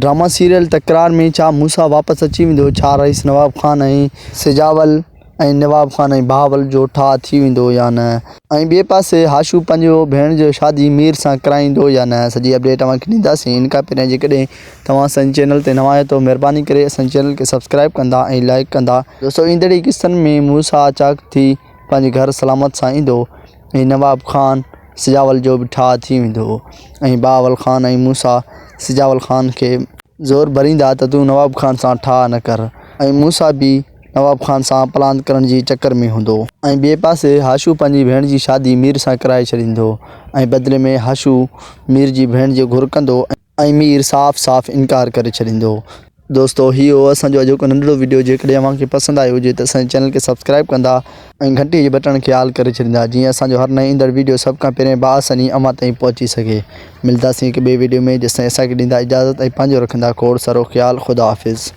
Drama serial تڪرار ۾ ڇا موسيٰ واپس اچي ويندو؟ ڇا رئيس نواب خان ۽ سجاول ۽ نواب خان ۽ بهاول جو ٺاهه ٿي ويندو يا نه؟ ۽ ٻئي پاسي هاشو پنهنجو ڀيڻ جو شادي مير سان ڪرائيندو يا نه؟ سڄي اپڊيٽ اوهان کي ڏينداسين ان کان پهريان جيڪڏهن توهان اسان جي چينل تي نوان آهيو ته مهرباني ڪري اسان جي چينل کي سبسڪرائب ڪندا ۽ لائيڪ ڪندا. دوستو ايندڙ ئي قسطن ۾ موسيٰ چاڪ ٿي پنهنجي گهر سلامت سان ايندو ۽ نواب خان سجاول جو به ٺاهه ٿي ويندو هو ۽ بهاول خان ۽ موسيٰ سجاول خان کي زور ڀريندا ته تون نواب خان سان ٺاهه نه ڪر ۽ موسيٰ به نواب خان سان پلاند ڪرڻ جي چڪر ۾ هوندو. ۽ ٻئي پاسي هاشو پنهنجي ڀيڻ جي شادي مير سان ڪرائي ڇڏيندو ۽ بدلي ۾ هاشو مير جي ڀيڻ جي گهر ڪندو ۽ مير صاف صاف انڪار ڪري ڇڏيندو. دوستو هي هو اسان جو اڄوڪو ننڍڙو وڊيو جيڪڏهن اوهان کي پسند آيو هجي ته اسان جي چينل کي سبسڪرائب ڪندا ۽ گهنٽي جي بٽڻ کي آل ڪري ڇڏيندا جيئن اسان جو هر نئين ايندڙ وڊيو سڀ کان پهرين باآساني اوهان تائين پهچي سگهي ملداسين هڪ ٻئي وڊيو ۾ جيستائين اسان کي ڏيندا اجازت ۽ پنهنجو رکندا کوڙ سارو خيال خدا حافظ.